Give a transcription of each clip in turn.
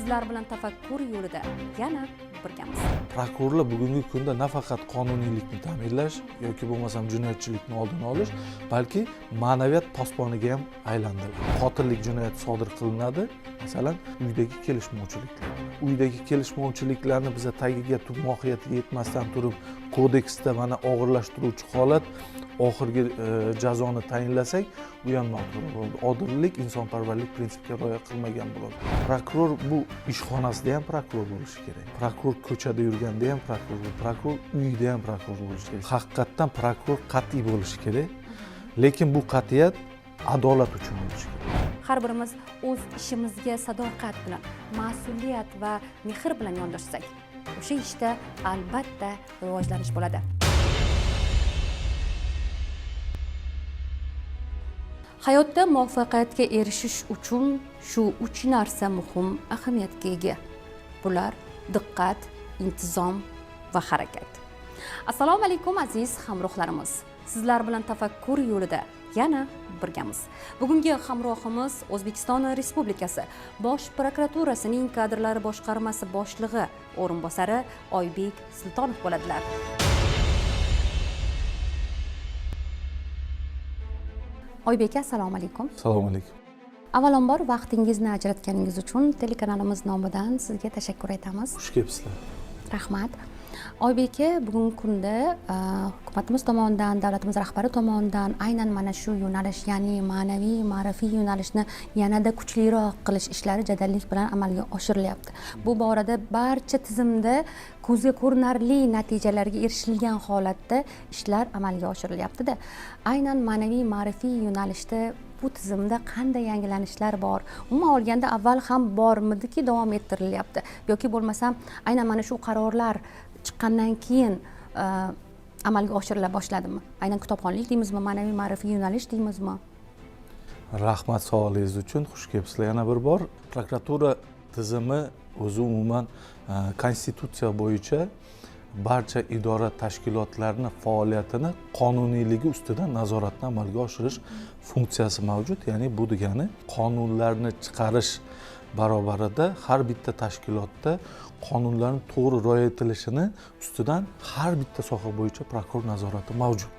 Sizlar bilan tafakkur yo'lida yana birgamiz. Prokurorlar bugungi kunda nafaqat qonuniylikni ta'minlash yoki bo'lmasam jinoyatchilikni oldini olish, balki ma'naviyat posboniga ham aylandilar. Qotillik jinoyati sodir qilinadi, masalan, uydagi kelishmovchiliklar. Uydagi kelishmovchiliklarni biza tagiga tub mohiyatiga yetmasdan turib kodeksda mana og'irlashtiruvchi holat oxirgi jazoni tayinlasak, u ham noto'g'ri bo'ladi. Odillik, insonparvarlik prinsipiga rioya qilmagan bo'ladi. Prokuror bu ishxonasida ham prokuror bo'lishi kerak. Prokuror ko'chada yurganda ham prokuror, prokuror uyida ham prokuror bo'lishi kerak. Haqiqatdan prokuror qat'iy bo'lishi kerak, lekin bu qat'iyat adolat uchun bo'lishi kerak. Har birimiz o'z ishimizga sadoqat bilan, mas'uliyat va mehr bilan yondoshsak, o'sha ishda albatta rivojlanish bo'ladi. Hayotda muvaffaqiyatga erishish uchun shu uch narsa muhim ahamiyatga ega. Bular diqqat, intizom va harakat. Assalomu alaykum aziz hamrohlarimiz. Sizlar bilan tafakkur yo'lida yana birgamiz. Bugungi hamrohimiz O'zbekiston Respublikasi Bosh prokuraturasining kadrlar boshqarmasi boshlig'i o'rinbosari Oybek Sultonov bo'ladilar. Oybek, assalomu alaykum. Assalomu alaykum. Avvalambor vaqtingizni ajratganingiz uchun telekanalimiz nomidan sizga tashakkur aytamiz. Xush kelibsizlar. Rahmat. Oybek aka, bugungi kunda hukumatimiz tomonidan, davlatimiz rahbari tomonidan aynan mana shu yo'nalish, ya'ni ma'naviy, ma'rifiy yo'nalishni yanada kuchliroq qilish ishlari jadallik bilan amalga oshirilyapti. Bu borada barcha tizimda ko'zga ko'rinarli natijalarga erishilgan holatda ishlar amalga oshirilyapti-da. Aynan ma'naviy, ma'rifiy yo'nalishda bu tizimda qanday yangilanishlar bor? Umuman olganda avval ham bormidiki davom ettirilyapti yoki bo'lmasam aynan mana shu qarorlar chiqqandan keyin amalga oshirila boshladimi? Aynan kitobxonlik deymizmi, ma'naviy ma'rifiy yo'nalish deymizmi? Rahmat savolingiz uchun, xush kelibsizlar yana bir bor. Prokuratura tizimi o'zi umuman konstitutsiya bo'yicha barcha idora tashkilotlarini faoliyatini qonuniyligi ustidan nazoratni amalga oshirish funksiyasi mavjud. Ya'ni bu degani qonunlarni chiqarish barobarida har bitta tashkilotda qonunlarning to'g'ri rioya etilishini ustidan har bitta soha bo'yicha prokuror nazorati mavjud.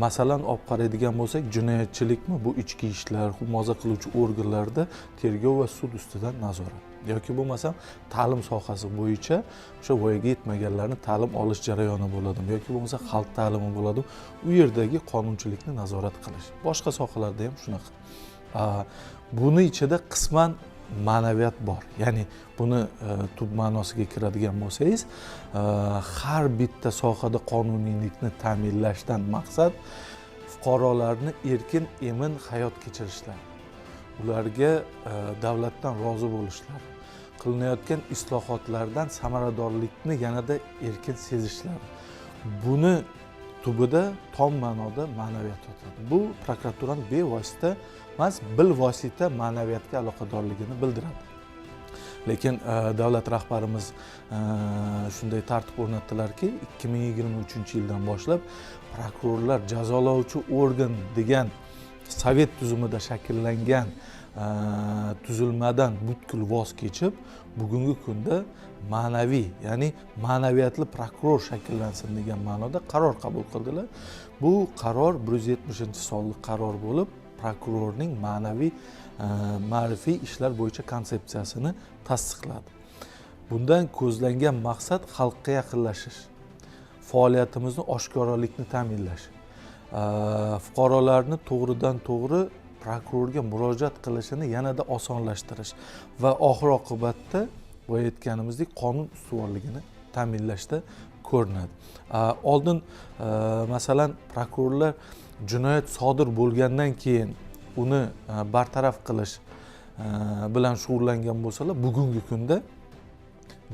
Masalan, olib qaraydigan bo'lsak, jinoyatchilikmi bu ichki ishlar, muhofaza qiluvchi organlarda tergov va sud ustidan nazorat yoki bo'lmasam ta'lim sohasi bo'yicha o'sha voyaga yetmaganlarni ta'lim olish jarayoni bo'ladimi yoki bo'lmasa xalq ta'limi bo'ladimi, u yerdagi qonunchilikni nazorat qilish. Boshqa sohalarda ham shunaqa. Buni ichida qisman ma'naviyat bor. Ya'ni buni tub ma'nosiga kiradigan bo'lsangiz, har bitta sohada qonuniylikni ta'minlashdan maqsad fuqarolarni erkin, emin hayot kechirishlari, ularga davlatdan rozi bo'lishlari, qilinayotgan islohotlardan samaradorlikni yanada erkin sezishlari. Buni tubida tom ma'noda ma'naviyat yotadi. Bu prokuraturani bevosita emas, bilvosita ma'naviyatga aloqadorligini bildiradi. Lekin davlat rahbarimiz shunday tartib o'rnatdilarki, 2023-yildan boshlab prokurorlar jazolovchi organ degan sovet tuzumida shakllangan tuzilmadan butkul voz kechib, bugungi kunda ma'naviy, ya'ni ma'naviyatli prokuror shakllansin degan ma'noda qaror qabul qildilar. Bu qaror 170-sonli qaror bo'lib, prokurorning ma'naviy, ma'rifiy ishlar bo'yicha konsepsiyasini tasdiqladi. Bundan ko'zlangan maqsad xalqqa yaqinlashish, faoliyatimizni oshkoralikni ta'minlash, fuqarolarni to'g'ridan to'g'ri prokurorga murojaat qilishini yanada osonlashtirish va oxir oqibatda boya aytganimizdek qonun ustuvorligini ta'minlashda ko'rinadi. Oldin masalan prokurorlar jinoyat sodir bo'lgandan keyin uni bartaraf qilish bilan shug'ullangan bo'lsalar, bugungi kunda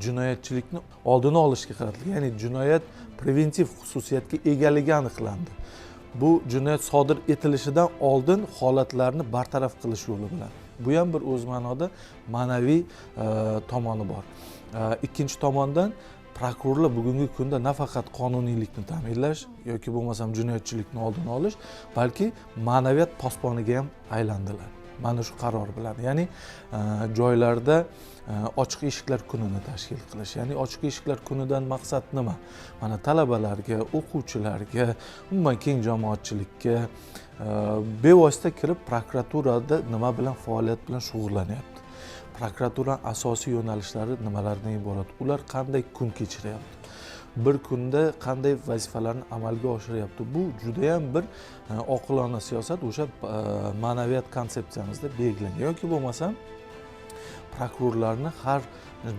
jinoyatchilikni oldini olishga qaratilgan, ya'ni jinoyat preventiv xususiyatga egaligi aniqlandi. Bu jinoyat sodir etilishidan oldin holatlarni bartaraf qilish yo'li bilan. Bu ham bir o'z ma'noda ma'naviy tomoni bor. Ikkinchi tomondan prokurorlar bugungi kunda nafaqat qonuniylikni ta'minlash yoki bo'lmasam jinoyatchilikni oldini olish, balki ma'naviyat posboniga ham aylandilar. Mana shu qaror bilan, ya'ni joylarda ochiq eshiklar kunini tashkil qilish. Ya'ni ochiq eshiklar kunidan maqsad nima? Mana talabalarga, o'quvchilarga, umuman keng jamoatchilikka bevosita kirib prokuraturada nima bilan faoliyat bilan shug'ullanyapti, prokuratura asosiy yo'nalishlari nimalardan iborat, ular qanday kun kechiryapti, bir kunda qanday vazifalarni amalga oshiryapti. Bu judayam bir oqilona siyosat, o'sha ma'naviyat konsepsiyamizda belgilangan. Yoki bo'lmasam prokurorlarni har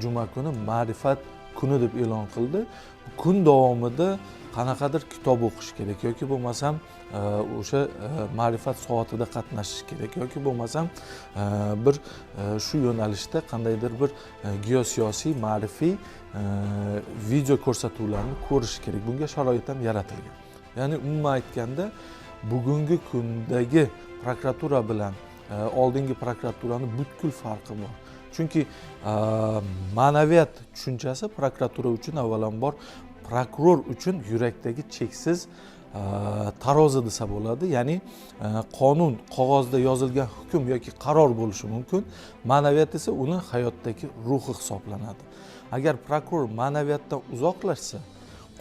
juma kuni ma'rifat kuni deb e'lon qildi. Kun davomida qanaqadir kitob o'qish kerak, yoki bo'lmasam o'sha ma'rifat soatida qatnashish kerak, yoki bo'lmasam bir shu yo'nalishda qandaydir bir geosiyosiy, ma'rifiy video ko'rsatuvlarni ko'rish kerak. Bunga sharoit ham yaratilgan. Ya'ni umuman aytganda bugungi kundagi prokuratura bilan oldingi prokuraturani butkul farqi bor. Chunki ma'naviyat tushunchasi prokuratura uchun avvalambor prokuror uchun yurakdagi cheksiz tarozi desa bo'ladi. Ya'ni qonun qog'ozda yozilgan hukm yoki qaror bo'lishi mumkin, ma'naviyat esa uni hayotdagi ruhi hisoblanadi. Agar prokuror ma'naviyatdan uzoqlashsa,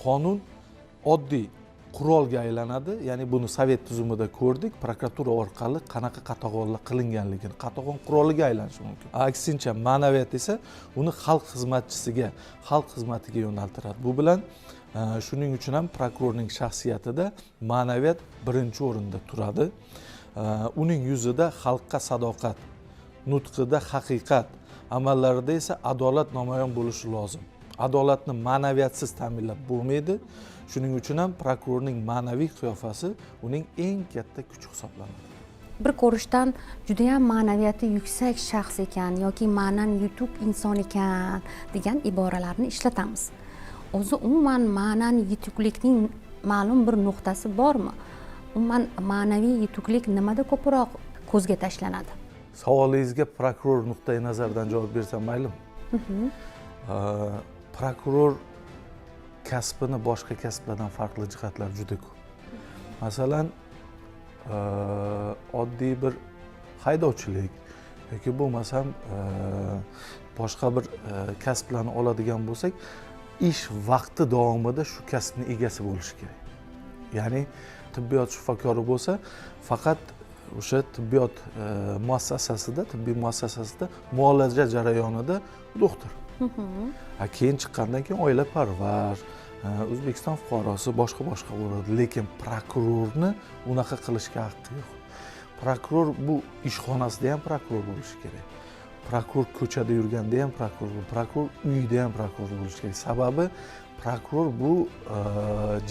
qonun oddiy qurolga aylanadi. Ya'ni buni sovet tuzumida ko'rdik, prokuratura orqali qanaqa qatag'onlar qilinganligini, qatag'on quroliga aylanishi mumkin. Aksincha ma'naviyat esa uni xalq xizmatchisiga, xalq xizmatiga yo'naltiradi. Bu bilan shuning uchun ham prokurorning shaxsiyatida ma'naviyat birinchi o'rinda turadi. Uning yuzida xalqqa sadoqat, nutqida haqiqat, amallarida esa adolat namoyon bo'lishi lozim. Adolatni ma'naviyatsiz ta'minlab bo'lmaydi. Shuning uchun ham prokurorning ma'naviy qiyofasi uning eng katta kuchi hisoblanadi. Bir ko'rishdan juda ham ma'naviyati yuksak shaxs ekan yoki ma'nan yutuq inson ekan degan iboralarni ishlatamiz. O'zi umuman ma'nan yutuqlikning ma'lum bir nuqtasi bormi? Umuman ma'naviy yutuqlik nimada ko'proq ko'zga tashlanadi? Savolingizga prokuror nuqtai nazaridan javob bersam maylimi? Prokuror kasbini boshqa kasblardan farqli jihatlari juda ko'p. Masalan, oddiy bir haydovchilik yoki bo'lmasam boshqa bir kasblarni oladigan bo'lsak, ish vaqti davomida shu kasbning egasi bo'lishi kerak. Ya'ni tibbiyot shifokori bo'lsa, faqat o'sha tibbiyot muassasasida, tibbiy muassasasida muolaja jarayonida doktor. Keyin chiqqandan keyin oilaparvar, O'zbekiston fuqarosi, boshqa bo'ladi. Lekin prokurorni unaqa qilishga haqqi yo'q. Prokuror bu ishxonasida ham prokuror bo'lishi kerak. Prokuror ko'chada yurganda ham prokuror, prokuror uyida ham prokuror bo'lishi kerak. Sababi prokuror bu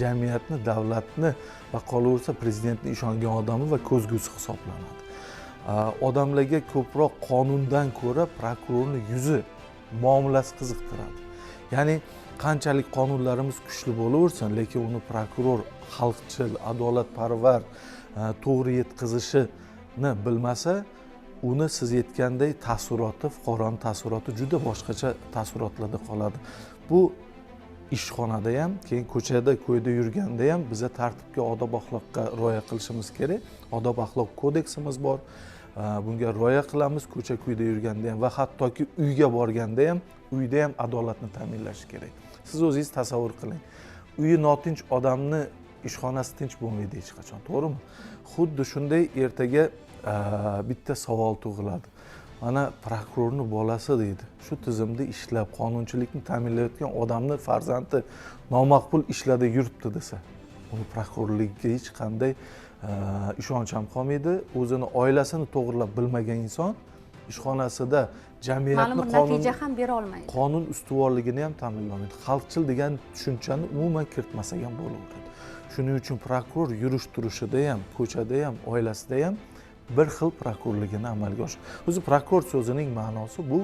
jamiyatni, davlatni va qolaversa prezidentni ishongan odami va ko'zgusi hisoblanadi. Odamlarga ko'proq qonundan ko'ra prokurorni yuzi, muomalasi qiziqtiradi. Ya'ni qanchalik qonunlarimiz kuchli bo'laversin, lekin uni prokuror xalqchil, adolatparvar, to'g'ri yetkazishini bilmasa, uni siz aytganday taassuroti, fuqaroning taassuroti juda boshqacha taassurotlarda qoladi. Bu ishxonada ham, keyin ko'chada, ko'yda yurganda ham biza tartibga, odob axloqqa rioya qilishimiz kerak. Odob axloq kodeksimiz bor. Bunga rioya qilamiz ko'cha ko'yda yurganda ham va hattoki uyga borganda ham, uyda ham adolatni ta'minlash kerak. Siz o'zingiz tasavvur qiling. Uyi notinch odamni ishxonasi tinch bo'lmaydi hech qachon, to'g'rimi? Xuddi shunday ertaga bitta savol tug'iladi. Mana prokurorning bolasi deydi. Shu tizimda ishlab, qonunchilikni ta'minlayotgan odamni farzandi nomaqbul ishlarda yuribdi desa, uni prokurorlikka hech qanday ishonch ham qolmaydi. O'zini oilasini to'g'rilab bilmagan inson ishxonasida jamiyatni qonun natija ham bera olmaydi. Qonun ustuvorligini ham ta'minlamaydi. Xalqchil degan tushunchani umuman kiritmasak ham bo'laveradi. Shuning uchun prokuror yurish turishida ham, ko'chada ham, oilasida ham bir xil prokurorligini amalga oshiradi. O'zi prokuror so'zining ma'nosi bu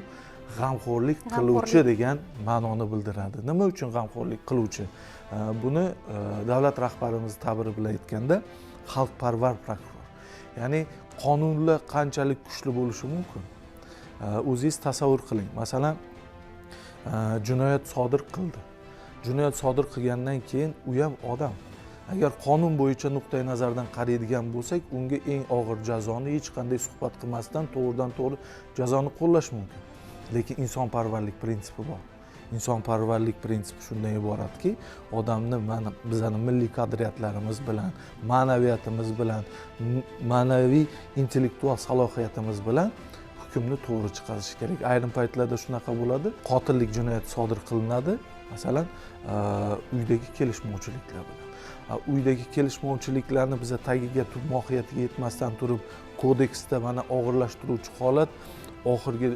g'amxo'rlik qiluvchi degan ma'noni bildiradi. Nima uchun g'amxo'rlik qiluvchi? Buni davlat rahbarimiz ta'biri bilan aytganda xalqparvar prokuror. Ya'ni qonunlar qanchalik kuchli bo'lishi mumkin? O'zingiz tasavvur qiling. Masalan, jinoyat sodir qildi. Jinoyat sodir qilgandan keyin u ham odam. Agar qonun bo'yicha nuqtai nazardan qaraydigan bo'lsak, unga eng og'ir jazoni hech qanday suhbat qilmasdan to'g'ridan to'g'ri jazoni qo'llash mumkin. Lekin insonparvarlik prinsipi bor. Insonparvarlik prinsipi shundan iboratki, odamni mana bizning milliy qadriyatlarimiz bilan, ma'naviyatimiz bilan, ma'naviy intellektual salohiyatimiz bilan hukmni to'g'ri chiqarish kerak. Ayrim paytlarda shunaqa bo'ladi, qotillik jinoyati sodir qilinadi, masalan, uydagi kelishmovchiliklar bilan. Uydagi kelishmovchiliklarni biza tagiga, tub mohiyatiga yetmasdan turib, kodeksda mana og'irlashtiruvchi holat oxirgi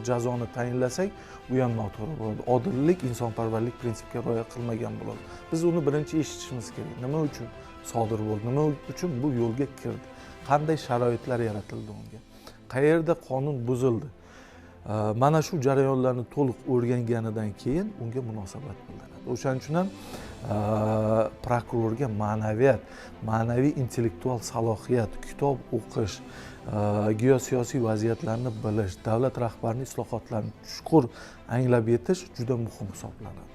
jazoni tayinlasak, u ham noto'g'ri bo'ladi. Odillik, insonparvarlik prinsipiga rioya qilmagan bo'ladi. Biz uni birinchi eshitishimiz kerak. Nima uchun sodir bo'ldi? Nima uchun bu yo'lga kirdi? Qanday sharoitlar yaratildi unga? Qayerda qonun buzildi? Mana shu jarayonlarni to'liq o'rganganidan keyin unga munosabat bildiradi. O'shaning uchun ham prokurorga ma'naviyat, ma'naviy intellektual salohiyat, kitob o'qish, geosiyosiy vaziyatlarni bilish, davlat rahbarining islohotlarini chuqur anglab yetish juda muhim hisoblanadi.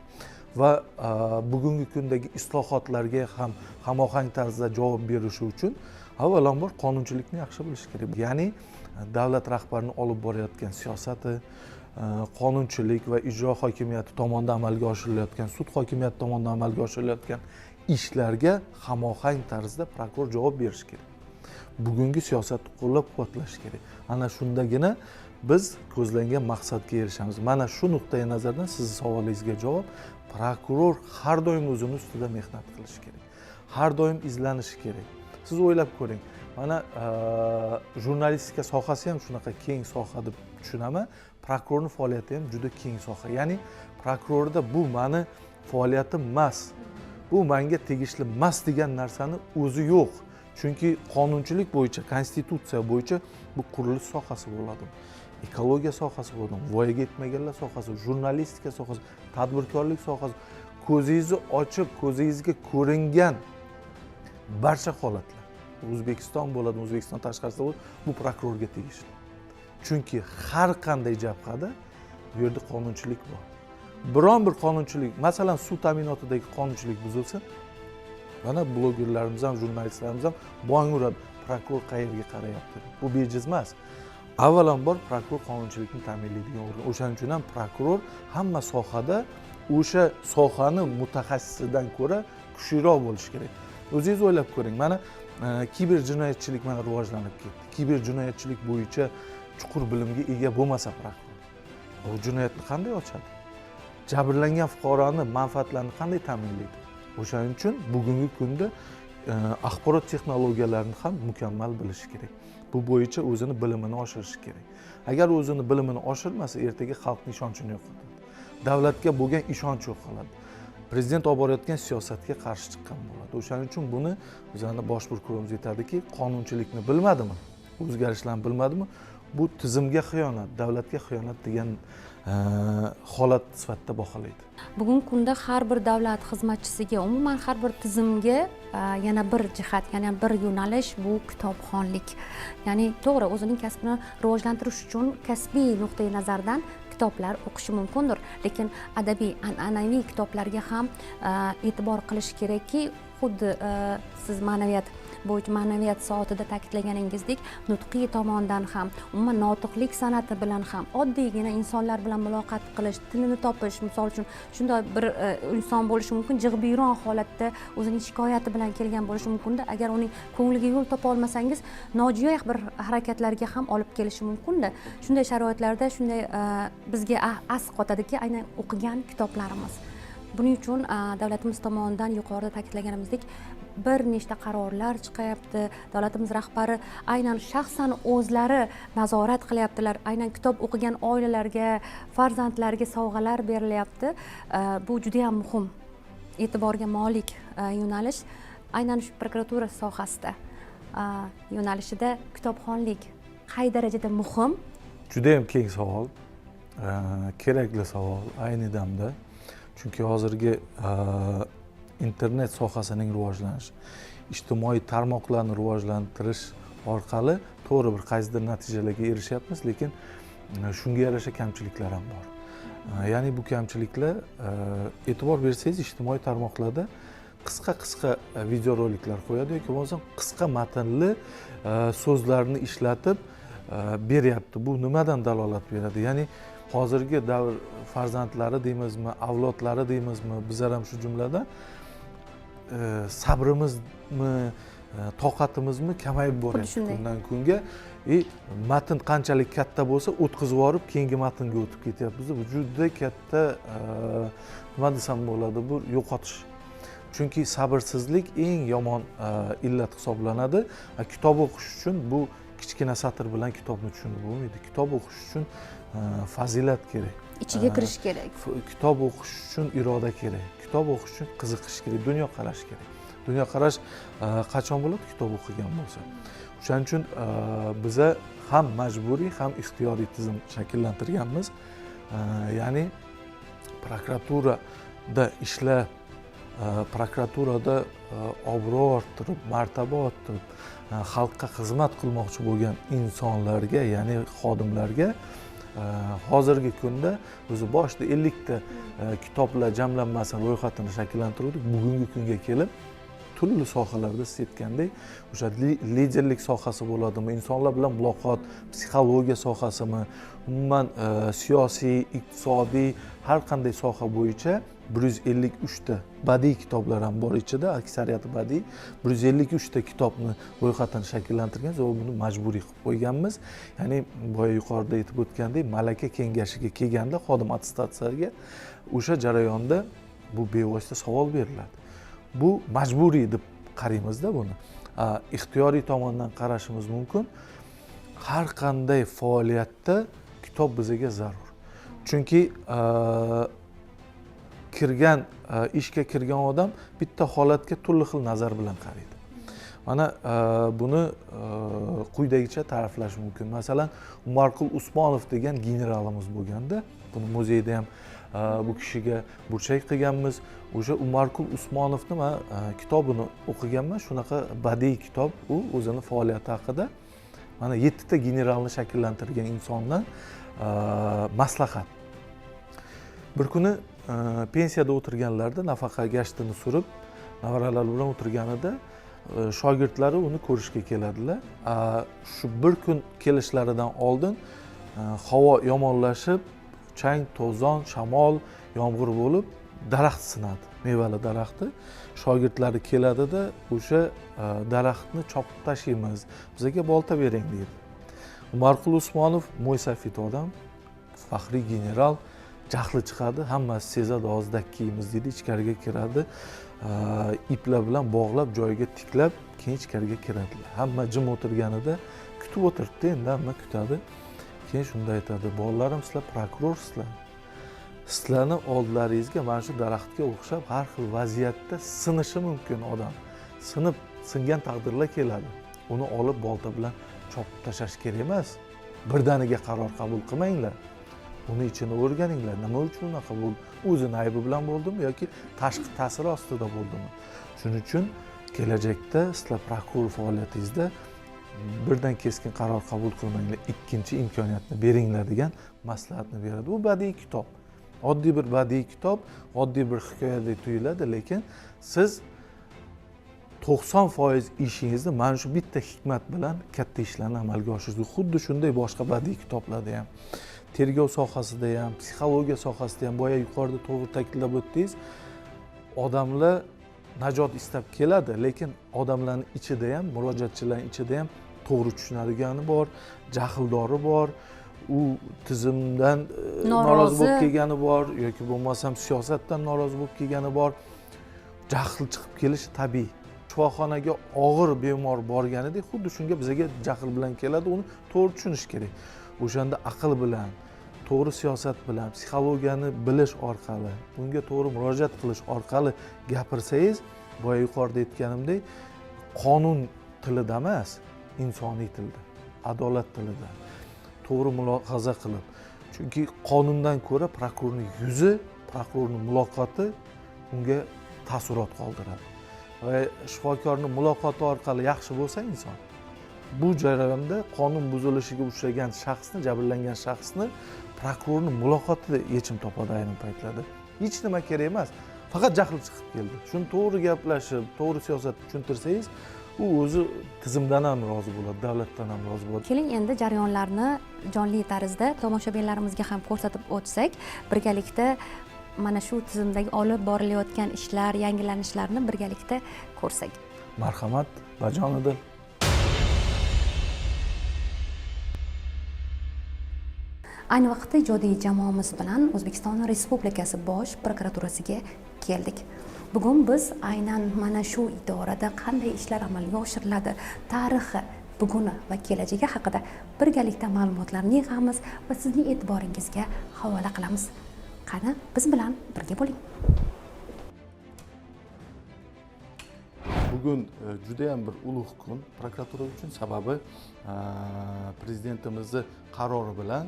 Va bugungi kundagi islohotlarga ham hamohang tarzda javob berishi uchun avvalambor qonunchilikni yaxshi bilish kerak. Ya'ni davlat rahbarini olib borayotgan siyosati, qonunchilik va ijro hokimiyati tomonidan amalga oshirilayotgan, sud hokimiyati tomonidan amalga oshirilayotgan ishlarga hamohang tarzda prokuror javob berishi kerak. Bugungi siyosatni qo'llab-quvvatlash kerak. Ana shundagina biz ko'zlangan maqsadga erishamiz. Mana shu nuqtai nazardan sizni savolingizga javob, prokuror har doim o'zini ustida mehnat qilishi kerak. Har doim izlanishi kerak. Siz o'ylab ko'ring. Mana jurnalistika sohasi ham shunaqa keng soha deb tushunaman. Prokurorning faoliyati ham juda keng soha. Ya'ni prokurorda bu meni faoliyatim emas, bu menga tegishli emas degan narsani o'zi yo'q. Chunki qonunchilik bo'yicha, konstitutsiya bo'yicha bu qurilish sohasi bo'ladi, ekologiya sohasi bo'ladi, voyaga yetmaganlar sohasi, jurnalistika sohasi, tadbirkorlik sohasi. Ko'zingizni ochib, ko'zingizga ko'ringan barcha holatlar, O'zbekiston bo'ladi, O'zbekiston tashqarisida bo'ladi, bu prokurorga tegishli. Chunki har qanday jabhada bu yerda qonunchilik bor. Biron bir qonunchilik, masalan, suv ta'minotidagi qonunchilik buzilsa, mana blogerlarimiz ham, jurnalistlarimiz ham bong uradi, prokuror qayerga qarayapti? Bu bejiz emas. Avvalambor prokuror qonunchilikni ta'minlaydigan organ. O'shaning uchun ham prokuror hamma sohada o'sha sohani mutaxassisidan ko'ra kuchliroq bo'lishi kerak. O'zingiz o'ylab ko'ring, mana kiber jinoyatchilik mana rivojlanib ketdi. Kiber jinoyatchilik bo'yicha chuqur bilimga ega bo'lmasa prokuror, u jinoyatni qanday ochadi? Jabrlangan fuqaroni manfaatlarini qanday ta'minlaydi? O'shaning uchun bugungi kunda axborot texnologiyalarini ham mukammal bilishi kerak. Bu bo'yicha o'zini bilimini oshirishi kerak. Agar o'zini bilimini oshirmasa, ertaga xalqning ishonchini yo'qotadi. Davlatga bo'lgan ishonch yo'qoladi. Prezident olib borayotgan siyosatga qarshi chiqqan bo'ladi. O'shaning uchun buni bizning bosh prokurorimiz aytadiki, qonunchilikni bilmadimi, o'zgarishlarni bilmadimi, bu tizimga xiyonat, davlatga xiyonat degan holat sifatida baholaydi. Bugungi kunda har bir davlat xizmatchisiga, umuman har bir tizimga yana bir jihat, yana bir yo'nalish bu kitobxonlik. Ya'ni to'g'ri, o'zining kasbini rivojlantirish uchun kasbiy nuqtai nazardan kitoblar o'qishi mumkindir, lekin adabiy, an'anaviy kitoblarga ham e'tibor qilish kerakki, xuddi siz ma'naviyat bo'yicha ma'naviyat soatida ta'kidlaganingizdek, nutqiy tomondan ham, umuman notiqlik san'ati bilan ham, oddiygina insonlar bilan muloqot qilish, tilini topish, misol uchun shunday bir inson bo'lishi mumkin, jig'biyron holatda o'zining shikoyati bilan kelgan bo'lishi mumkinda, agar uning ko'ngliga yo'l topa olmasangiz, nojo'ya bir harakatlarga ham olib kelishi mumkinda. Shunday sharoitlarda shunday bizga as qotadiki aynan o'qigan kitoblarimiz. Buning uchun davlatimiz tomonidan yuqorida ta'kidlaganimizdek bir nechta qarorlar chiqayapti. Davlatimiz rahbari aynan shaxsan o'zlari nazorat qilyaptilar. Aynan kitob o'qigan oilalarga, farzandlarga sovg'alar berilyapti. Bu juda ham muhim, e'tiborga molik yo'nalish. Aynan shu prokuratura sohasida yo'nalishida kitobxonlik qay darajada muhim? Juda ham keng savol, kerakli savol ayni damda. Chunki hozirgi internet sohasining rivojlanishi, ijtimoiy tarmoqlarni rivojlantirish orqali to'g'ri bir qaysidir natijalarga erishyapmiz, lekin shunga yarasha kamchiliklar ham bor. Ya'ni bu kamchiliklar, e'tibor bersangiz, ijtimoiy tarmoqlarda Qisqa-qisqa videoroliklar qo'yadi yoki bo'lmasam qisqa matnli so'zlarni ishlatib beryapti. Bu nimadan dalolat beradi? Ya'ni hozirgi davr farzandlari deymizmi, avlodlari deymizmi, bizlar ham shu jumladan sabrimizmi, toqatimizmi kamayib boryapti kundan kunga. Matn qanchalik katta bo'lsa, o'tkazib yuborib keyingi matnga o'tib ketyapmiz. Bu juda katta nima desam bo'ladi, bu yo'qotish. Chunki sabrsizlik eng yomon illat hisoblanadi. Kitob o'qish uchun bu kichkina satr bilan kitobni tushunib bo'lmaydi. Kitob o'qish uchun fazilat kerak. Ichiga kirish kerak. Kitob o'qish uchun iroda kerak. Kitob o'qish uchun qiziqish kerak, dunyoqarash kerak. Dunyoqarash qachon bo'ladi? Kitob o'qigan bo'lsa. O'shaning uchun biza ham majburiy, ham ixtiyoriy tizim shakllantirganmiz. Ya'ni prokuraturada ishlab, prokuraturada obro' orttirib, martaba orttirib, xalqqa xizmat qilmoqchi bo'lgan insonlarga, ya'ni xodimlarga hozirgi kunda o'zi boshida 50 ta kitoblar jamlanmasini ro'yxatini shakllantirdik. Bugungi kunga kelib turli sohalarda siz aytgandek, o'sha liderlik sohasi bo'ladimi, insonlar bilan muloqot, psixologiya sohasimi, umuman siyosiy, iqtisodiy har qanday soha bo'yicha 153 ta badiiy kitoblar ham bor ichida, aksariyati badiiy. 153 ta kitobni ro'yxatini shakllantirgan va buni majburiy qilib qo'yganmiz. Ya'ni boya yuqorida aytib o'tgandek, malaka kengashiga kelganda xodim attestatsiyaga o'sha jarayonda bu bevosita savol beriladi. Bu majburiy deb qaraymizda buni. Ixtiyoriy tomondan qarashimiz mumkin. Har qanday faoliyatda kitob bizga zarur. Chunki kirgan ishga kirgan odam bitta holatga turli xil nazar bilan qaraydi. Mana buni quyidagicha ta'riflash mumkin. Masalan, Umarqul Usmonov degan generalimiz bo'lganda, buni muzeyda ham bu kishiga burchak qilganmiz. O'sha Umarqul Usmonovni men kitobini o'qiganman. Shunaqa badiiy kitob, u o'zini faoliyati haqida. Mana 7 ta generalni shakllantirgan insondan maslahat. Bir kuni pensiyada o'tirganlarida nafaqa gashtini surib, nevaralari bilan o'tirganida shogirdlari uni ko'rishga keladilar. Shu bir kun kelishlaridan oldin havo yomonlashib, chang, to'zon, shamol, yomg'ir bo'lib daraxt sinadi, mevali daraxti. Shogirdlari keladida o'sha daraxtni chopib tashlaymiz, bizga bolta bering deydi. Umarqul Usmonov mo'ysafid odam, faxriy general, jahli chiqadi, hammasi sezadi, hozir dakki yeymiz deydi, ichkariga kiradi, iplar bilan bog'lab joyiga tiklab, keyin ichkariga kiradilar. Hamma jim o'tirganida kutib o'tiribdi, endi hamma kutadi. Keyin shunda aytadi: bolalarim, sizlar prokurorsizlar. Sizlarni oldilaringizga mana shu daraxtga o'xshab har xil vaziyatda sinishi mumkin odam. Sinib, singan taqdirlar keladi. Uni olib bolta bilan chopib tashlash kerak emas. Birdaniga qaror qabul qilmanglar. Uni ichini o'rganinglar. Nima uchun unaqa bo'ldi? O'zini aybi bilan bo'ldimi yoki tashqi ta'siri ostida bo'ldimi? Shuning uchun kelajakda sizlar prokuror faoliyatingizda birdan keskin qaror qabul qilmanglar, ikkinchi imkoniyatni beringlar degan maslahatni beradi. Bu badiiy kitob. Oddiy bir badiiy kitob, oddiy bir hikoyadek tuyuladi, lekin siz 90% ishingizni mana shu bitta hikmat bilan katta ishlarni amalga oshirasiz. Xuddi shunday boshqa badiiy kitoblarda ham, tergov sohasida ham, psixologiya sohasida ham, boya yuqorida to'g'ri ta'kidlab o'tdingiz, odamlar najot istab keladi, lekin odamlarning ichida ham, murojaatchilarning ichida ham to'g'ri tushunadigani bor, jahldori bor, u tizimdan norozi bo'lib kelgani bor yoki bo'lmasam siyosatdan norozi bo'lib kelgani bor. Jahl chiqib kelishi tabiiy. Shifoxonaga og'ir bemor borganidek xuddi shunga bizga jahl bilan keladi, uni to'g'ri tushunish kerak. O'shanda aql bilan, to'g'ri siyosat bilan, psixologiyani bilish orqali, unga to'g'ri murojaat qilish orqali gapirsangiz, boya yuqorida aytganimdek, qonun tilida emas, insoniy tilda, adolat tilida to'g'ri mulohaza qilib, chunki qonundan ko'ra prokurorning yuzi, prokurorning muloqoti unga taassurot qoldiradi. Va shifokorning muloqoti orqali yaxshi bo'lsa inson, bu jarayonda qonun buzilishiga uchragan shaxsni, jabrlangan shaxsni prokurorning muloqotida yechim topadi ayrim paytlarda. Hech nima kerak emas, Faqat jahli chiqib keldi. Shuni to'g'ri gaplashib, to'g'ri siyosat tushuntirsangiz, u o'zi tizimdan ham rozi bo'ladi, davlatdan ham rozi bo'ladi. Keling, endi jarayonlarni jonli tarzda tomoshabinlarimizga ham ko'rsatib o'tsak, birgalikda mana shu tizimdagi olib borilayotgan ishlar, yangilanishlarni birgalikda ko'rsak. Marhamat, bajonidil. Ayni vaqtda ijodiy jamoamiz bilan O'zbekiston Respublikasi Bosh prokuraturasiga keldik. Bugun biz aynan mana shu idorada qanday ishlar amalga oshiriladi, tarixi, buguni va kelajagi haqida birgalikda ma'lumotlarni yig'amiz va sizning e'tiboringizga havola qilamiz. Qani, biz bilan birga bo'ling. Bugun juda ham bir ulug' kun prokuratura uchun, sababi prezidentimizni qarori bilan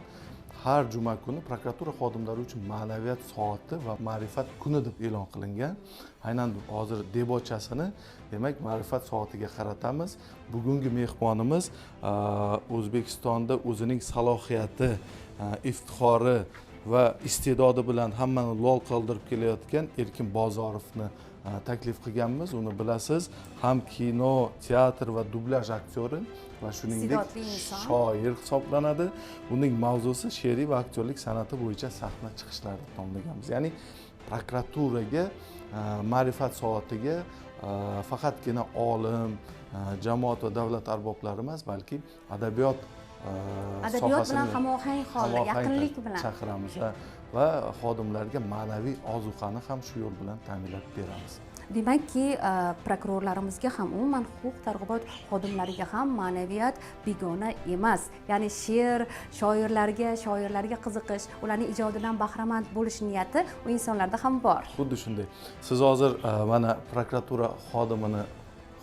har juma kuni prokuratura xodimlari uchun ma'naviyat soati va ma'rifat kuni deb e'lon qilingan. Aynan hozir debochasini, demak, ma'rifat soatiga qaratamiz. Bugungi mehmonimiz O'zbekistonda o'zining salohiyati, iftixori va iste'dodi bilan hammani lol qoldirib kelayotgan Erkin Bozorovni taklif qilganmiz. Uni bilasiz, ham kino, teatr va dublyaj aktyori va shuningdek shoir hisoblanadi. Uning mavzusi she'riy va aktyorlik san'ati bo'yicha sahna chiqishlari deb nomlaganmiz. Ya'ni prokuraturaga, ma'rifat soatiga faqatgina olim, jamoat va davlat arboblari emas, balki adabiyot bilan hamohang holda, yaqinlik bilan chaqiramiz va xodimlarga ma'naviy ozuqani ham shu yo'l bilan ta'minlab beramiz. Demakki, prokurorlarimizga ham, umuman huquq targ'ibot xodimlariga ham ma'naviyat begona emas. Ya'ni she'r, shoirlarga qiziqish, ularning ijodidan bahramand bo'lish niyati u insonlarda ham bor. Xuddi shunday. Siz hozir mana prokuratura xodimini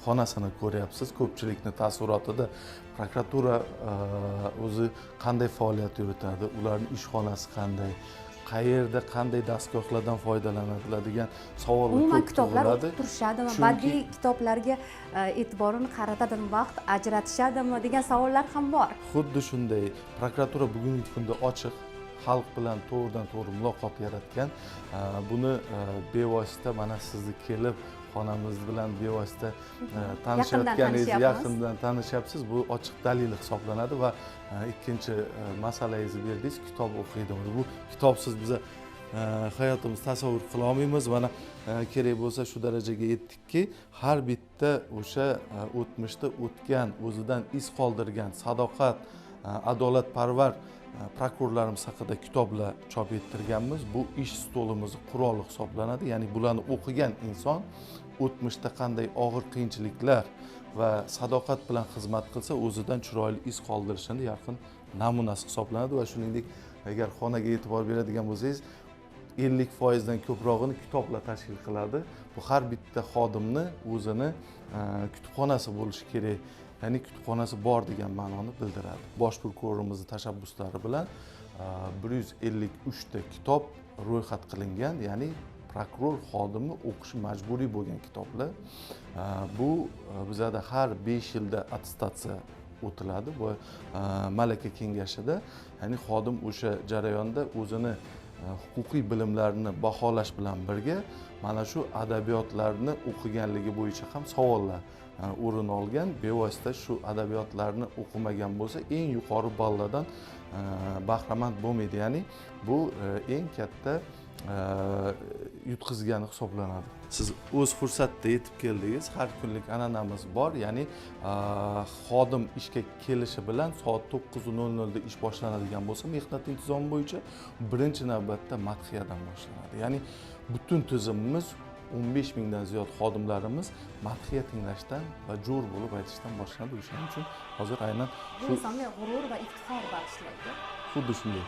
xonasini ko'ryapsiz. Ko'pchilikni taassurotida prokuratura o'zi qanday faoliyat yuritadi, ularning ish xonasi qanday, qayerda qanday dastgohlardan foydalanadilar degan savollar umuman kitoblar o'qib turishadimi, badiiy kitoblarga e'tiborini qaratadimi, vaqt ajratishadimi degan savollar ham bor. Xuddi shunday. Prokuratura bugungi kunda ochiq, xalq bilan to'g'ridan to'g'ri muloqot yaratgan. Buni bevosita mana sizni kelib xonamiz bilan bevosita tanishayotganingiz, yaqindan tanishyapsiz. Bu ochiq dalil hisoblanadi. Va ikkinchi masalangizni berdingiz, kitob o'qiydimi. Bu kitobsiz biza hayotimiz tasavvur qila olmaymiz. Mana kerak bo'lsa shu darajaga yetdikki, har bitta o'sha o'tmishda o'tgan, o'zidan iz qoldirgan sadoqat, adolatparvar prokurorlarimiz haqida kitoblar chop ettirganmiz. Bu ish stolimizni quroli hisoblanadi. Ya'ni bularni o'qigan inson o'tmishda qanday og'ir qiyinchiliklar va sadoqat bilan xizmat qilsa, o'zidan chiroyli iz qoldirishini yorqin namunasi hisoblanadi. Va shuningdek, agar xonaga e'tibor beradigan bo'lsangiz, 50% dan ko'prog'ini kitoblar tashkil qiladi. Bu har bitta xodimni o'zini kutubxonasi bo'lishi kerak. Ya'ni kutubxonasi bor degan ma'noni bildiradi. Bosh prokurorimizning tashabbuslari bilan 153 ta kitob ro'yxat qilingan, ya'ni prokuror xodimi o'qishi majburiy bo'lgan kitoblar. Bu bizada har 5 yilda attestatsiya o'tiladi va malaka kengashida, ya'ni xodim o'sha jarayonda o'zini huquqiy bilimlarini baholash bilan birga mana shu adabiyotlarni o'qiganligi bo'yicha ham savollar o'rin olgan. Bevosita shu adabiyotlarni o'qimagan bo'lsa, eng yuqori ballardan bahramand bo'lmaydi. Ya'ni bu eng katta yutqizgani hisoblanadi. Siz o'z fursatda yetib keldingiz. Har kunlik an'anamiz bor, ya'ni xodim ishga kelishi bilan soat 9:00 da ish boshlanadigan bo'lsa, mehnat intizomi bo'yicha birinchi navbatda madhiyadan boshlanadi. Ya'ni butun tizimimiz 15 mingdan ziyod xodimlarimiz madhiya tinglashdan va jo'r bo'lib aytishdan boshlanadi. O'shaning uchun hozir aynan shu insonga g'urur va iftixor bag'ishlaydi. Xuddi shunday.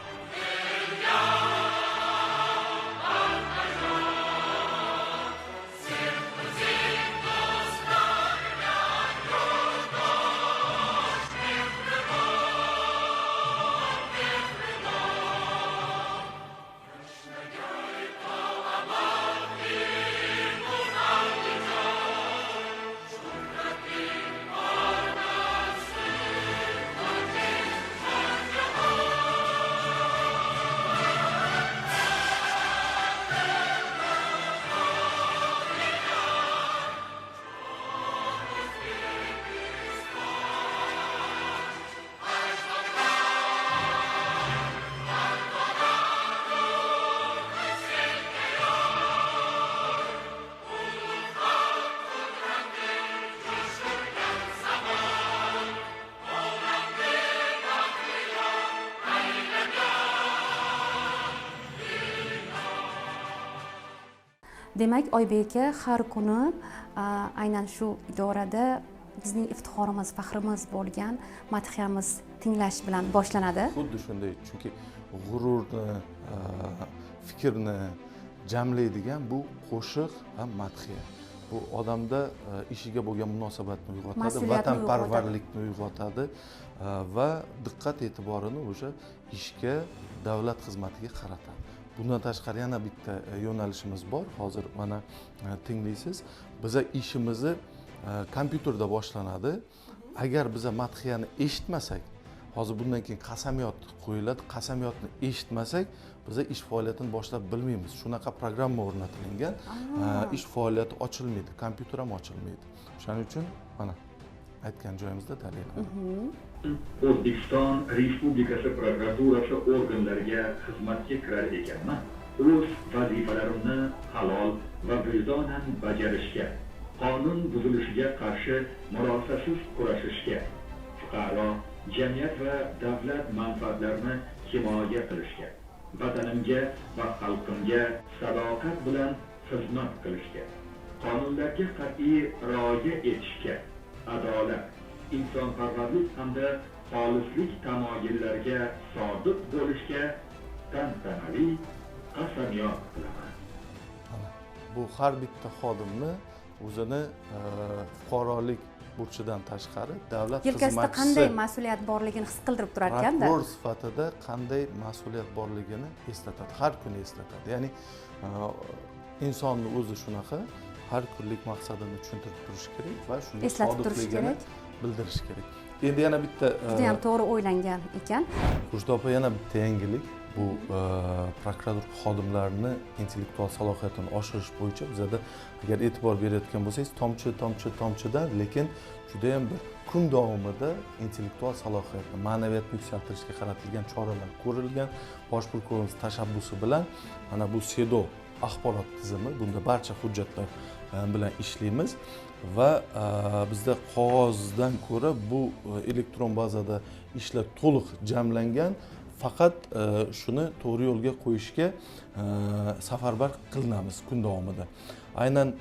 Demak, Oybek aka har kuni aynan shu idorada bizning iftixorimiz, faxrimiz bo'lgan madhiyamiz tinglash bilan boshlanadi. Xuddi shunday, chunki g'ururni, fikrni jamlaydigan bu qo'shiq va madhiya. Bu odamda ishiga bo'lgan munosabatni uyg'otadi, vatanparvarlikni uyg'otadi va diqqat e'tiborini o'sha ishga, davlat xizmatiga qaratadi. Bundan tashqari yana bitta yo'nalishimiz bor. Hozir mana tinglaysiz. Biza ishimizni kompyuterda boshlanadi. Agar biza madhiyani eshitmasak, hozir bundan keyin qasamyod qo'yiladi. Qasamyodni eshitmasak, biza ish faoliyatini boshlab bilmaymiz. Shunaqa programma o'rnatilgan. Ish faoliyati ochilmaydi, kompyuter ham ochilmaydi. Shuning uchun mana aytgan joyimizda dalil. O'zbekiston Respublikasi prokuraturasi organlariga xizmatga kirar ekanman, o'z vazifalarimni halol va vijdonan bajarishga, qonun buzilishiga qarshi murosasiz kurashishga, fuqaro, jamiyat va davlat manfaatlarini himoya qilishga, vatanimga va xalqimga sadoqat bilan xizmat qilishga, qonunlarga qat'iy rioya etishga, adolat, insonparvarlik hamda xolislik tamoyillariga sodiq bo'lishga tantanali qasamyod qilaman. Bu har bitta xodimni o'zini fuqarolik burchidan tashqari davlat yelkasida qanday mas'uliyat borligini his qildirib turar ekanda. Prokuror sifatida qanday mas'uliyat borligini eslatadi, har kuni eslatadi. Ya'ni insonni o'zi shunaqa, har kunlik maqsadini tushuntirib turish kerak va shunga sodiqligini bildirish kerak. Endi yana bitta juda ham to'g'ri o'ylangan ekan. Xurshid opa, yana bitta yangilik. Bu prokuratura xodimlarini intellektual salohiyatini oshirish bo'yicha bizada, agar e'tibor berayotgan bo'lsangiz, tomchi tomchi tomchidan, lekin juda ham bir kun davomida intellektual salohiyatni, ma'naviyatni yuksaltirishga qaratilgan choralar ko'rilgan. Bosh prokurorimiz tashabbusi bilan mana bu SEDO axborot tizimi, bunda barcha hujjatlar bilan ishlaymiz va bizda qog'ozdan ko'ra bu elektron bazada ishlar to'liq jamlangan. Faqat shuni to'g'ri yo'lga qo'yishga safarbar qilinamiz kun davomida. Aynan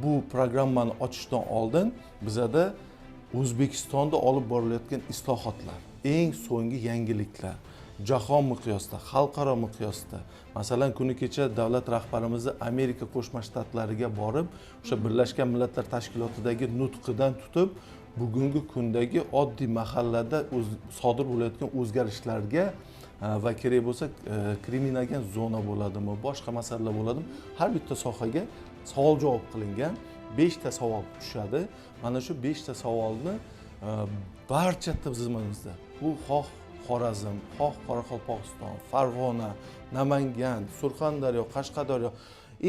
bu programmani ochishdan oldin bizada O'zbekistonda olib borilayotgan islohotlar, eng so'nggi yangiliklar, jahon miqyosida, xalqaro miqyosida, masalan, kuni kecha davlat rahbarimiz Amerika Qo'shma Shtatlariga borib, o'sha Birlashgan Millatlar Tashkilotidagi nutqidan tutib, bugungi kundagi oddiy mahallada sodir bo'layotgan o'zgarishlarga va kerak bo'lsa kriminogen zona bo'ladimi, boshqa masalalar bo'ladimi, har bitta sohaga savol javob qilingan. 5 ta savol tushadi. Mana shu 5 ta savolni barcha tizimimizda, bu xoh Xorazm, xoh Qoraqalpog'iston, Farg'ona, Namangan, Surxondaryo, Qashqadaryo,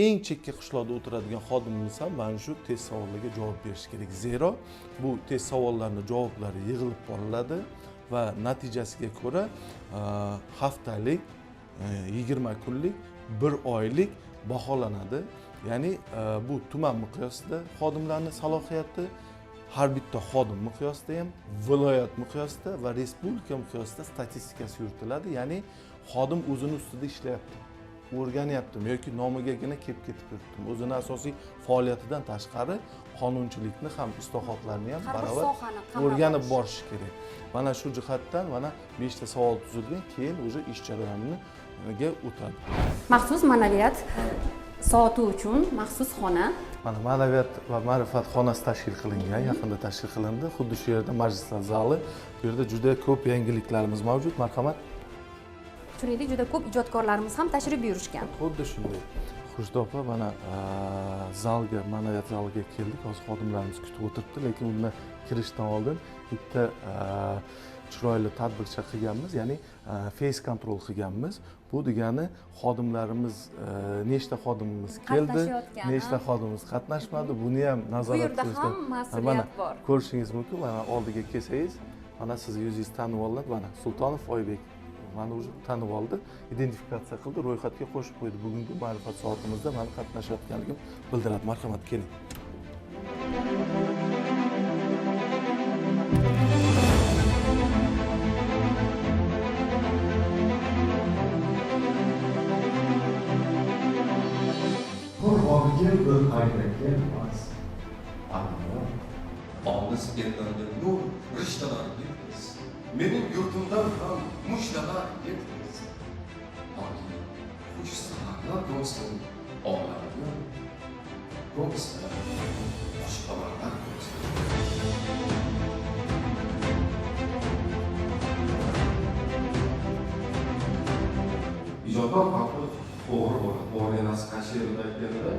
eng chekka qishloqda o'tiradigan xodimimiz ham mana shu test savollarga javob berish kerak. Zero bu test savollarning javoblari yig'ilib boriladi va natijasiga ko'ra haftalik, 20 kunlik, 1 oylik baholanadi. Ya'ni bu tuman miqyosida xodimlarning salohiyati, har bitta xodim miqyosida ham, viloyat miqyosida va respublika miqyosida statistikasi yuritiladi. Ya'ni xodim o'zini ustida ishlayapti, o'rganyaptimi yoki nomigagina kelib ketib yuribdimi, o'zini asosiy faoliyatidan tashqari qonunchilikni ham, islohotlarni ham baravar o'rganib borishi kerak. Mana shu jihatdan mana 5 ta savol tuzilgan, keyin o'sha ish jarayoniga o'tadi. Maxsus ma'naviyat soati uchun maxsus xona. Mana ma'naviyat va ma'rifat xonasi tashkil qilingan, yaqinda tashkil qilindi. Xuddi shu yerda majlislar zali. Bu yerda juda ko'p yangiliklarimiz mavjud. Marhamat. Shuningdek, juda ko'p ijodkorlarimiz ham tashrif buyurishgan. Xuddi shunday. Xurshid opa, mana zalga, ma'naviyat zaliga keldik. Hozir xodimlarimiz kutib o'tiribdi, lekin undan kirishdan oldin bitta chiroyli tadbircha qilganmiz, ya'ni face control qilganmiz. Bu degani xodimlarimiz, nechta xodimimiz keldi, nechta xodimimiz qatnashmadi, buni ham nazorat qilishda ham mas'uliyat bor. Ko'rishingiz mumkin. Mana oldiga kelsangiz, mana sizni yuzingiz tanib olinadi. Mana Sultonov Oybek mani o'zi tanib oldi, identifikatsiya qildi, ro'yxatga qo'shib qo'ydi. Bugungi ma'rifat soatimizda mani qatnashayotganligim bildiradi. Marhamat, keling. Sohil bir payda kelmas, anvar. Olis ellarga nur rishtalar yetmiz. Mening yurtimdan ham mujdalar yetmiz. Toki xush saharlar bo'lsin olamga, bo'lsa xushxabarlar bo'lsin. Ijodkor farqi to'g'ri bo'ladi. To'g'ri emas qaysi yerda aytganida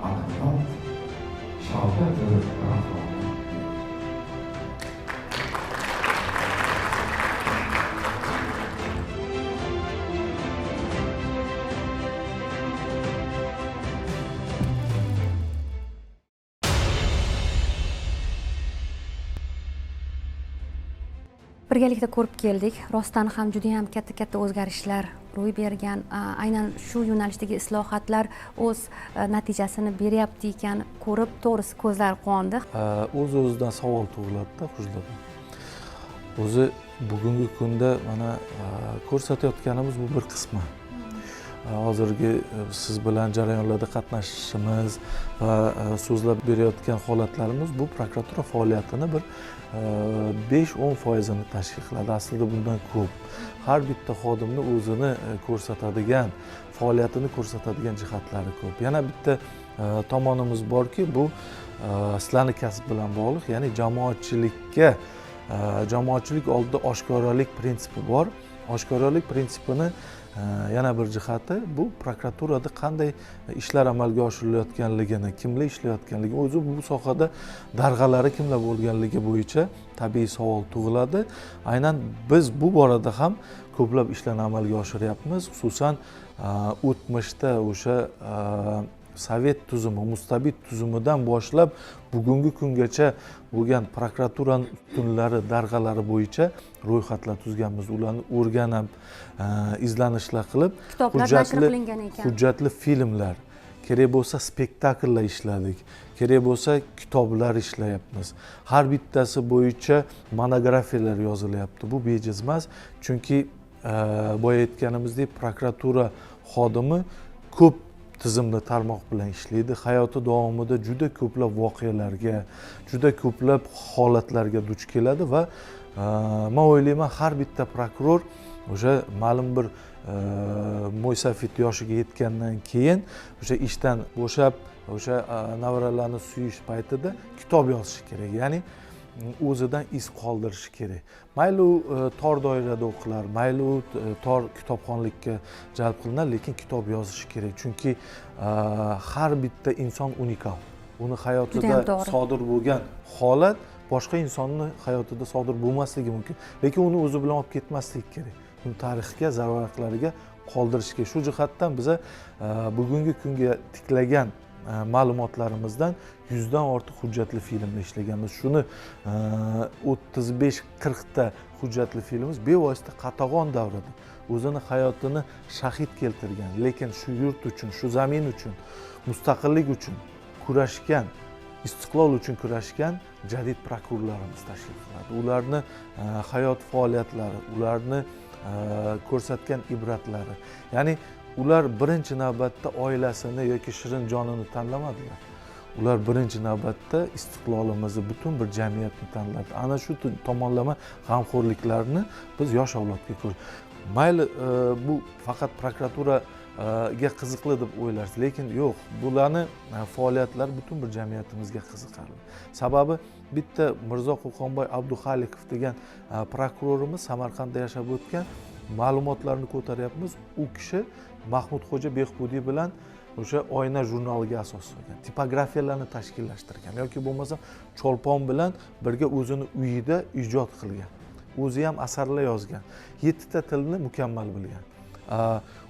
Adabiyot shavkati Rahmon. Birgalikda ko'rib keldik. Rostdan ham juda ham katta-katta o'zgarishlar ro'y bergan. Aynan shu yo'nalishdagi islohotlar o'z natijasini beryapti ekan, ko'rib to'g'risi ko'zlar quvondi. O'z-o'zidan savol tug'iladi-da, hujjatdan. O'zi bugungi kunda mana ko'rsatayotganimiz bu bir qismi. Hozirgi siz bilan jarayonlarda qatnashishimiz va so'zlab berayotgan holatlarimiz bu prokuratura faoliyatini bir 5-10%ni tashkil qiladi. Aslida bundan ko'p. Har bitta xodimni o'zini ko'rsatadigan, faoliyatini ko'rsatadigan jihatlari ko'p. Yana bitta tomonimiz borki, bu sizlarning kasb bilan bog'liq, ya'ni jamoatchilikka, jamoatchilik oldida oshkoralik prinsipi bor. Oshkoralik prinsipini yana bir jihati bu prokuraturada qanday ishlar amalga oshirilayotganligini, kimlar ishlayotganligi, o'zi bu sohada darg'alari kimlar bo'lganligi bo'yicha tabiiy savol tug'iladi. Aynan biz bu borada ham ko'plab ishlarni amalga oshiryapmiz. Xususan o'tmishda o'sha sovet tuzumi, mustabid tuzumidan boshlab bugungi kungacha bo'lgan prokuraturani ustunlari, darg'alari bo'yicha ro'yxatlar tuzganmiz. Ularni o'rganib, izlanishlar qilib, kitoblar nashr qilingan ekan. Hujjatli filmlar, kerak bo'lsa spektakllar ishladik, kerak bo'lsa kitoblar ishlayapmiz. Har bittasi bo'yicha monografiyalar yozilyapti. Bu bejiz emas, chunki boya aytganimizdek prokuratura xodimi ko'p tizimli tarmoq bilan ishlaydi. Hayoti davomida juda ko'plab voqealarga, juda ko'plab holatlarga duch keladi va men o'ylayman har bitta prokuror o'sha ma'lum bir mo'ysafid yoshiga yetgandan keyin o'sha ishdan bo'shab, o'sha nevaralarni suyish paytida kitob yozishi kerak. Ya'ni o'zidan iz qoldirishi kerak. Mayli u tor doirada o'qilar, mayli u tor kitobxonlikka jalb qilinar, lekin kitob yozishi kerak. Chunki har bitta inson unikal. Uni hayotida sodir bo'lgan holat boshqa insonning hayotida sodir bo'lmasligi mumkin. Lekin uni o'zi bilan olib ketmaslik kerak. Uni tarixga, zarvaraqlariga qoldirish kerak. Shu jihatdan biza bugungi kunga tiklagan ma'lumotlarimizdan 100 dan ortiq hujjatli filmni ishlaganmiz. Shuni 35-40 ta hujjatli filmimiz bevosita qatag'on davrida o'zini hayotini shahid keltirgan, lekin shu yurt uchun, shu zamin uchun, mustaqillik uchun kurashgan, istiqlol uchun kurashgan jadid prokurorlarimiz tashkil qiladi. Ularni hayot faoliyatlari, ularni ko'rsatgan ibratlari, ya'ni ular birinchi navbatda oilasini yoki shirin jonini tanlamadilar. Ular birinchi navbatda istiqlolimizni, butun bir jamiyatni tanladi. Ana shu tomonlama g'amxo'rliklarni biz yosh avlodga ko'rdik. Mayli bu faqat prokuraturaga qiziqli deb o'ylarsiz, lekin yo'q, bularni faoliyatlari butun bir jamiyatimizga qiziqarli. Sababi bitta Mirzo Qo'qonboy Abduxoliqov degan prokurorimiz Samarqandda yashab o'tgan, ma'lumotlarni ko'taryapmiz. U kishi Mahmudxo'ja Behbudiy bilan o'sha Oyna jurnaliga asos solgan, tipografiyalarni tashkillashtirgan yoki bo'lmasa Cholpon bilan birga o'zini uyida ijod qilgan. O'zi ham asarlar yozgan. 7 ta tilni mukammal bilgan.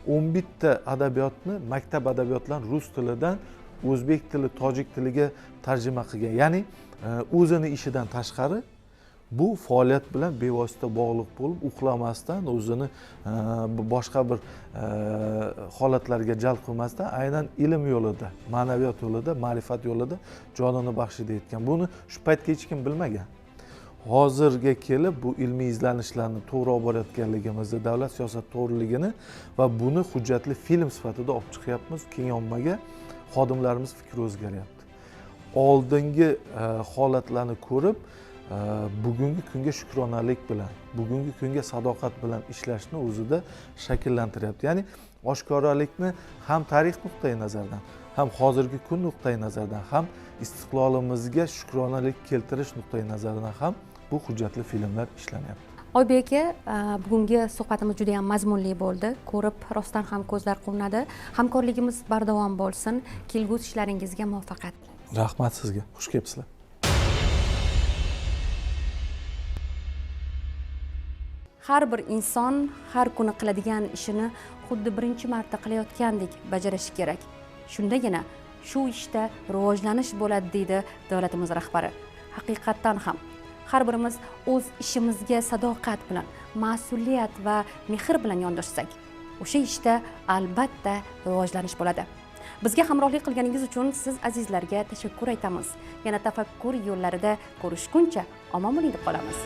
11 ta adabiyotni, maktab adabiyotlarini rus tilidan o'zbek tili, tojik tiliga tarjima qilgan. Ya'ni o'zini ishidan tashqari bu faoliyat bilan bevosita bog'liq bo'lib, uxlamasdan o'zini boshqa bir holatlarga jalb qilmasdan aynan ilm yo'lida, ma'naviyat yo'lida, ma'rifat yo'lida jonini baxshida etgan. Buni shu paytga hech kim bilmagan. Hozirga kelib bu ilmiy izlanishlarni to'g'ri olib borayotganligimizni, davlat siyosati to'g'riligini va buni hujjatli film sifatida olib chiqyapmiz keng ommaga. Xodimlarimiz fikri o'zgaryapti. Oldingi holatlarni ko'rib, bugungi kunga shukronalik bilan, bugungi kunga sadoqat bilan ishlashni o'zida shakllantiryapti. Ya'ni oshkoralikni ham tarix nuqtai nazaridan, ham hozirgi kun nuqtai nazaridan, ham istiqlolimizga shukronalik keltirish nuqtai nazaridan ham bu hujjatli filmlar ishlanyapti. Oybek aka, bugungi suhbatimiz juda ham mazmunli bo'ldi. Ko'rib rostdan ham ko'zlar quvnadi. Hamkorligimiz bardavom bo'lsin. Kelgusi ishlaringizga muvaffaqiyat. Rahmat sizga. Xush kelibsizlar. Har bir inson har kuni qiladigan ishini xuddi birinchi marta qilayotgandek bajarishi kerak. Shundagina shu ishda rivojlanish bo'ladi, deydi davlatimiz rahbari. Haqiqatdan ham har birimiz o'z ishimizga sadoqat bilan, mas'uliyat va mehr bilan yondashsak, o'sha ishda albatta rivojlanish bo'ladi. Bizga hamrohlik qilganingiz uchun siz azizlarga tashakkur aytamiz. Yana tafakkur yo'llarida ko'rishguncha omon bo'ling deb qolamiz.